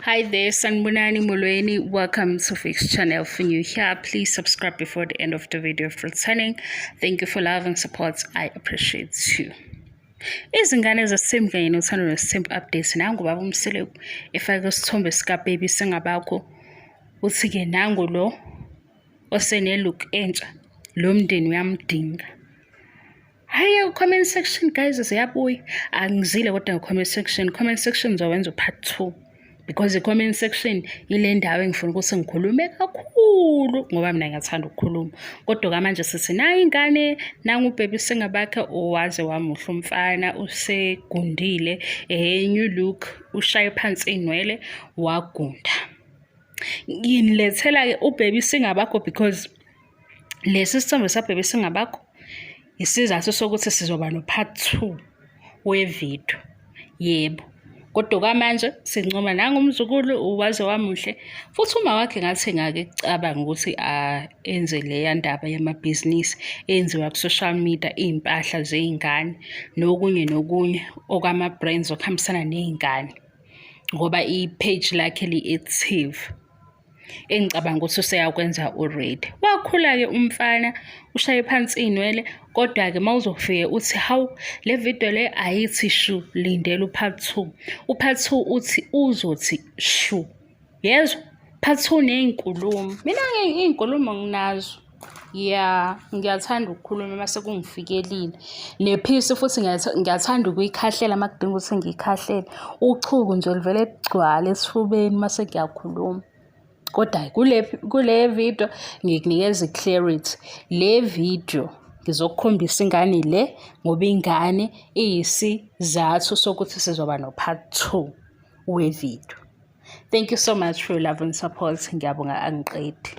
Hi there, Sanibonani Molweni. Welcome to Fix Channel. If you're new here, please subscribe before the end of the video if returning. Thank you for love and support. I appreciate you. Izingane zesimbi kanye nothando lwesimbi updates nangu baba uMseleku efake isithombe sikababy singabakho uthi-ke nangu lo osene-look entsha lo mndeni uyamdinga. Hhayi comment section guys ziyabuya. Angizile kodwa comment section. Comment section ngizowenza u-part 2 because i-comment section ile ndawo engifuna ukuthi ngikhulume kakhulu ngoba mina ngiyathanda ukukhuluma. Kodwa manje sithi nayi ingane nangu ubaby singabakhe owaze wamuhle umfana usegundile new look ushaye phansi inwele wagunda. Nginilethela-ke ubaby singabakho because lesi sithombe sababy singabakho isizathu sokuthi sizoba no-part 2 wevidiyo. Yebo. Kodwa kwamanje sincoma nangumzukulu waze wamuhle futhi uma wakhe ngathi ngake kucabanga ukuthi enze leya ndaba yamabhizinisi eyenziwa ku-social media iy'mpahla zey'ngane nokunye nokunye okwama-brands okuhambisana ney'ngane ngoba i-page lakhe li-active engicabanga ukuthi useyakwenza already. Wakhula-ke umfana ushaye phansi iy'nwele kodwa-ke uma uzofike uthi hawu le video le ayithi shu lindela u-part 2. U-part 2 uthi uzothi shu. Yezwa? Part 2 ney'nkulumo. Mina-ke iy'nkulumo nginazo. Ya, ngiyathanda ukukhuluma uma sekungifikelile. Nephisi futhi ngiyathanda ukuyikhahlela uma kudinga ukuthi ngiyikhahlele. Uchuku nje luvele lugcwale esifubeni uma sengiyakhuluma. Kodwa kule video ngikunikeza i-clarity. Le video ngizokukhombisa ingane le ngoba ingane iyisizathu sokuthi sizoba no-part 2 wevidiyo. Thank you so much for your love and support. Ngiyabonga angiqedi.